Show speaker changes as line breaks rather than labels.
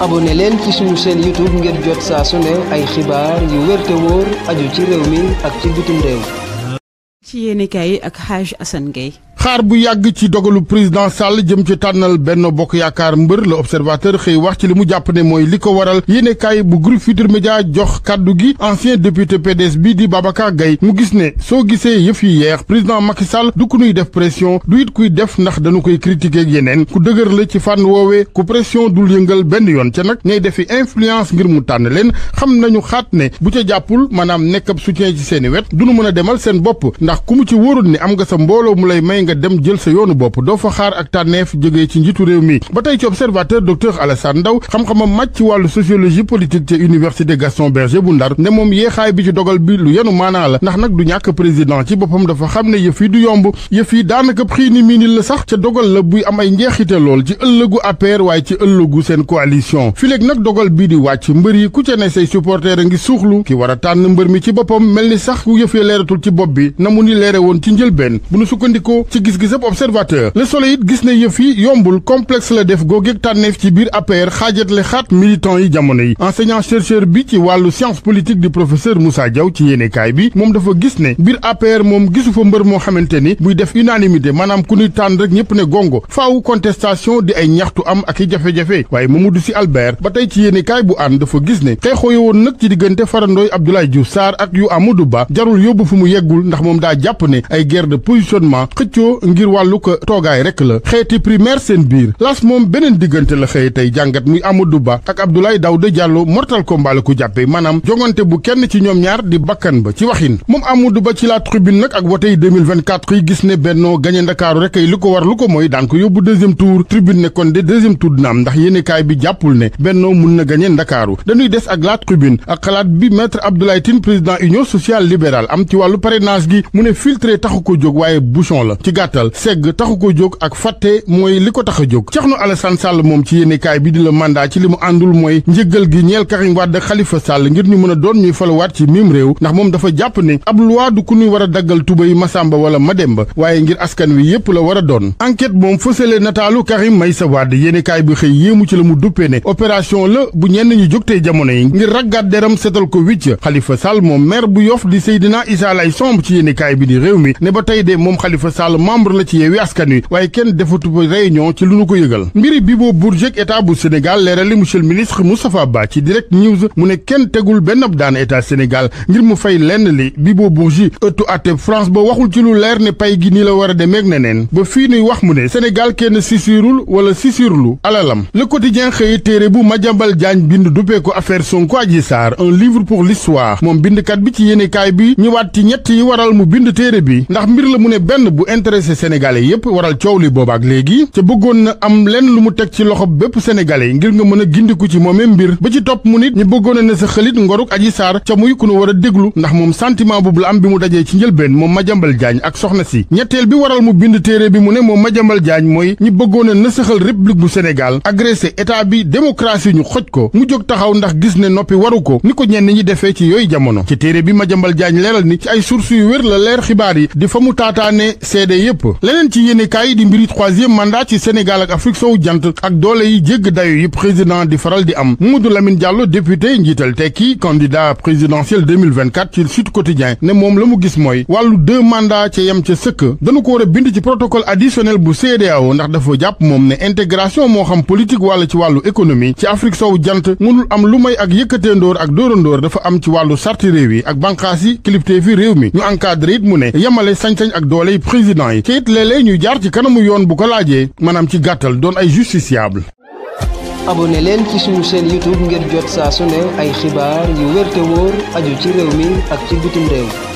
abonné leen ci suñu chaîne YouTube ngir jot saa su ne ay xibaar yu wér te wóor aju ci réew mi ak ci bitim réew.
ci yéenekaay yi ak Hadj Assane Gueye.
xaar bu yàgg ci dogalu président Sall jëm ci tànnal Benno Bokk Yaakaar mbër la observateur xëy wax ci li mu jàpp ne mooy li ko waral yéenekaay bu groupe Futurs Médias jox kàddu gi ancien député PDS bi di Babacar Gaye mu gis ne soo gisee yëf yi yeex président Macky Sall du ku nuy def pression du it kuy def ndax dañu koy critiquer ak yeneen ku dëgër la ci fànn woowee ku pression dul yëngal benn yoon ca nag ñay defi influence ngir mu tànn leen xam nañu xaat ne bu ca jàppul maanaam nekk ab soutien ci seeni wet duñu mën a demal seen bopp ndax ku mu ci wóorul ne am nga sa mbooloo mu lay may nga dem jël sa yoonu bopp doo fa xaar ak tànneef jógee ci njiitu réew mi ba tey ci observateur docteur Alassane Ndao xam-xamam màcc ci wàllu sociologie politique ca université Gaston Berger bu Ndar ne moom yeexaay bi ci dogal bi lu yenu maanaa la ndax nag du ñàkk président ci boppam dafa xam ne yëf yi du yomb yëf yi daanaka xii ni miinil la sax ca dogal la buy am ay njeexite lool ci ëllëgu APR waaye ci ëllëgu seen coalition fileeg nag dogal bii di wàcc mbër yi ku ca ne say supporter a ngi suuxlu ki war a tànn mbër mi ci boppam mel ni sax ku yëf yi leeratul ci bopp bi na mu ni leere woon ci njëlbeen bu nu sukkandikoo ci gis-gisab observateur Le Soleil it gis ne yëf yi yombul complexe la def googeeg tànneef ci biir APR xaajatle xaat militant yi jamono yi enseignant chercheur bi ci wàllu science politique di professeur Moussa Diaw ci yéenekaay bi moom dafa gis ne biir APR moom gisu fa mbër moo xamante ni buy def unanimité maanaam ku ñuy tànn rek ñëpp ne gongo faawu contestation di ay ñaxtu am ak i jafe-jafe waaye Mamadou Sy Albert ba tey ci yéenekaay bu ànd dafa gis ne xeexoo yowoon nag ci diggante farandooy Abdoulaye Diouf Sarr ak yu Amadou Ba jarul yóbbu fu mu yeggul ndax moom daa jàpp ne ay guerre de positionnement xëccoo ngir wàllu ko toogaay rek la xeeti primaire seen biir las moom beneen diggante la xëy tey jàngat muy Amadou Ba ak Abdoulaye Daouda Diallo mortal combat la ko jàppe maanaam jongante bu kenn ci ñoom ñaar di bakkan ba ci waxin moom Amadou Ba ci la tribune nag ak wotey 2024 yi gis ne Benno gañe Ndakaaru rek ay li ko war lu ko mooy daan ko yóbbu deuxième tour tribune ne kon de deuxième tour dina am ndax yéenekaay bi jàppul ne Benno mun na gañe Ndakaaru dañuy des ak la tribune ak xalaat bi maître Abdoulaye Tine président union sociale libérale am ci wàllu parrainage gi mu ne filtré taxu ko jóg waaye bouchon la ci gàttal segg taxu ko jóg ak fàtte mooy li ko tax a jóg Thierno Alassane Sall moom ci yéenekaay bi di la mandat ci li mu àndul mooy njëggal gi ñeel Karim Wade Khalifa Sall ngir ñu mën a doon ñuy faluwaat ci mim réew ndax moom dafa jàpp ne ab loi du ku ñuy war a daggal tubay Masamba wala Mademba waaye ngir askan wi yépp la war a doon enquête moom fësale nataalu Karim Meïssa Wade yéenekaay bi xëy yéemu ci la mu duppee ne opération la bu ñenn ñu jóg tey jamono yi ngir raggaat deram setal ko wicc Khalifa Sall moom maire bu Yoff di Seydina Issa Laye Somb ci yéenekaay bi di réew mi ne ba tey de moom Khalifa Sall membre la ci Yewwi Askan Wi waaye kenn defatu ba réunion ci lu nu ko yëgal mbiri Bibo Bourgi ak état bu Sénégal leerali monsieur le ministre Moustapha Ba ci direct news mu ne kenn tegul benn ab daan état Sénégal ngir mu fay lenn li Bibo Bourgi ëttu àtte France ba waxul ci lu leer ne pay gi nii la war a demeeg neneen ba fii nuy wax mu ne Sénégal kenn sisirul wala sisirlu alalam le quotidien xëy téere bu Madiambal Diagne bind duppee ko affaire Sonko Adji Sarr un livre pour l'histoire moom bindkat bi ci yéenekaay bi ñëwaat ci ñett yi waral mu bind téere bi ndax mbir la mu ne benn bu intéressé sénégalais yépp waral coow li boobaak léegi ca bëggoon na am lenn lu mu teg ci loxo bépp sénégalais ngir nga mën a gindiku ci moomee mbir ba ci topp mu nit ñu bëggoon na sa xëlit ngoruk Adji Sarr ca muy ku nu war a déglu ndax moom sentiment boobu la am bi mu dajee ci njëlbeen moom Madiambal Diagne ak soxna si ñetteel bi waral mu bind téere bi mu ne moom Madiambal Diagne mooy ñi bëggoon a nasaxal république bu Sénégal agressé état bi démocratie ñu xoj ko mu jóg taxaw ndax gis ne noppi waru ko ni ko ñenn ñi defee ci yooyu jamono ci téere bi Madiambal Diagne leeral ni ci ay sources yu wér la leer xibaar yi di fa mu taataane seede yépp leneen ci yéenekaay yi di mbiri troisième mandat ci Sénégal ak Afrique sowu jant ak doole yi jégg dayo yi président di faral di am Mamadou Lamine Diallo député njiital tekki candidat présidentiel 2024 ci Sud Quotidien ne moom la mu gis mooy wàllu 2 mandats ca yem ca sëkk dañu ko war a bind ci protocole additionnel bu CEDEAO ndax dafa jàpp moom ne intégration moo xam politique wala ci wàllu économie ci Afrique sowu jant mënul am lu may ak yëkkateendóor ak dóorandoor dafa am ci wàllu sarti réew yi ak banqaas yi kilifteefi réew mi ñu encadré it mu ne yemale sañ-sañ ak doole yi président yi te it léeg-léeg ñu jaar ci kanamu yoon bu ko laajee maanaam ci gàttal doon ay justiciable.
abonné leen ci suñu chaîne YouTube ngir jot saa su ne ay xibaar yu wér te wóor aju ci réew mi ak ci bitim réew.